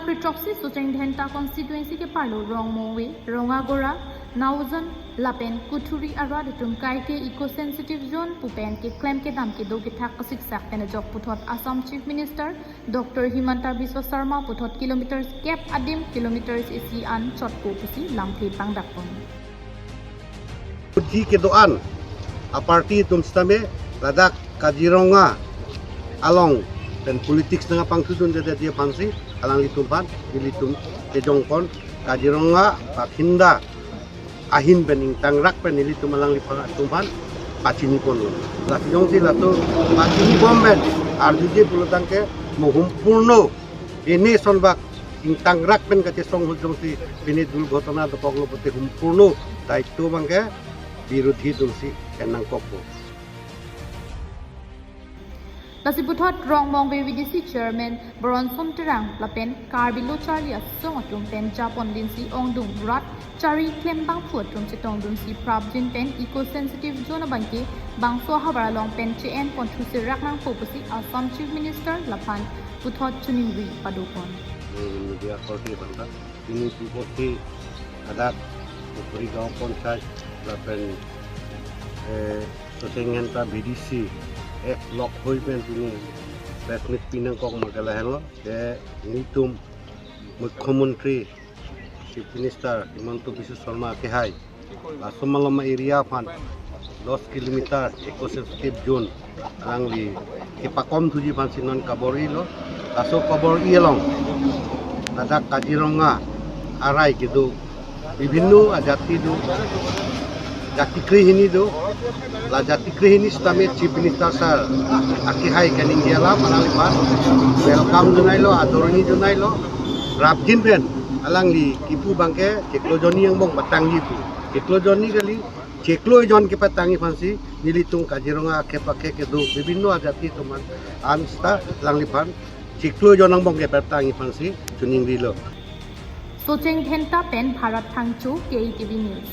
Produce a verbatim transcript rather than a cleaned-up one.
Petroxy Socheng Dhenta constituency ke parlo Rongmongve, Rongagora, Naujan, lapen Kuthuri arat atum kaike eco-sensitive zone pu pen keklem kedam kedo kethak kasiksak pen ajok puthot Assam Chief Minister Doctor Himanta Biswa Sarma puthot kilometers kep adim kilometers isi an chotpo pusi lamthe pangdakpon. Budi kedo-an a party atum sitame ladak Kaziranga along pen politics nangpangthudunde dia aphansi alanglitum aphan nelitum kejongpon Kaziranga Pathinda ahin pen ingtangrak pen nelitum alanglitum aphan pachiniponlo. Lasi jongsi laso pachinibom pen arjuje pulotangte mo humpurno pine sonbak ingtangrak pen kachesong ahut jongsi pine durghotona dopoklo pote humpurno daitto abangke birodhi atumsi en nangkokpo. Lasi puthot Rongmongve V D C Chairman Boronson Terang lapen Karbi Lo Charli Asong atum pen Japon Linsi Ongdung rat chari klembangphu atum chetongdunsi prapjin pen eco-sensitive zone abangke bangso ahavar along pen che-enpon thuserak nangpo pusi Assam Chief Minister laphan puthot choningri padopon. Media authority bangta ini pupoti adak Pukuri Gaon Panchayat lapen eh, Socheng Dhenta V D C ek lok hoi pen pini press meet pinangkok magala henlo ke nelitum Mukhyamantri Chief Minister Himanta Biswa Sarma kehai laso malom area aphan dos kilometer eco-sensitive zone alangli kepakom thuji aphansi non kabor-ilo. Laso kabor-i along ladak Kaziranga arai kedo bibhinno ajati do, jati krehini do. La jati krehini sitame Chief Minister sir akehai kaningje alam alangliphan welcome junailo, adorni junailo. Prapjin pen alangli kipu abangke chiklo jonni angbong patangji pu. Chiklo jonni kali, chiklo jon kepatangji aphansi nelitum Kaziranga akhei pakhei kedo bibhinno ajati atum an sita alangliphan chiklo jon angbong kepatangji aphansi choningrilo. Socheng Dhenta pen Bharat Thangcho, K E T V News.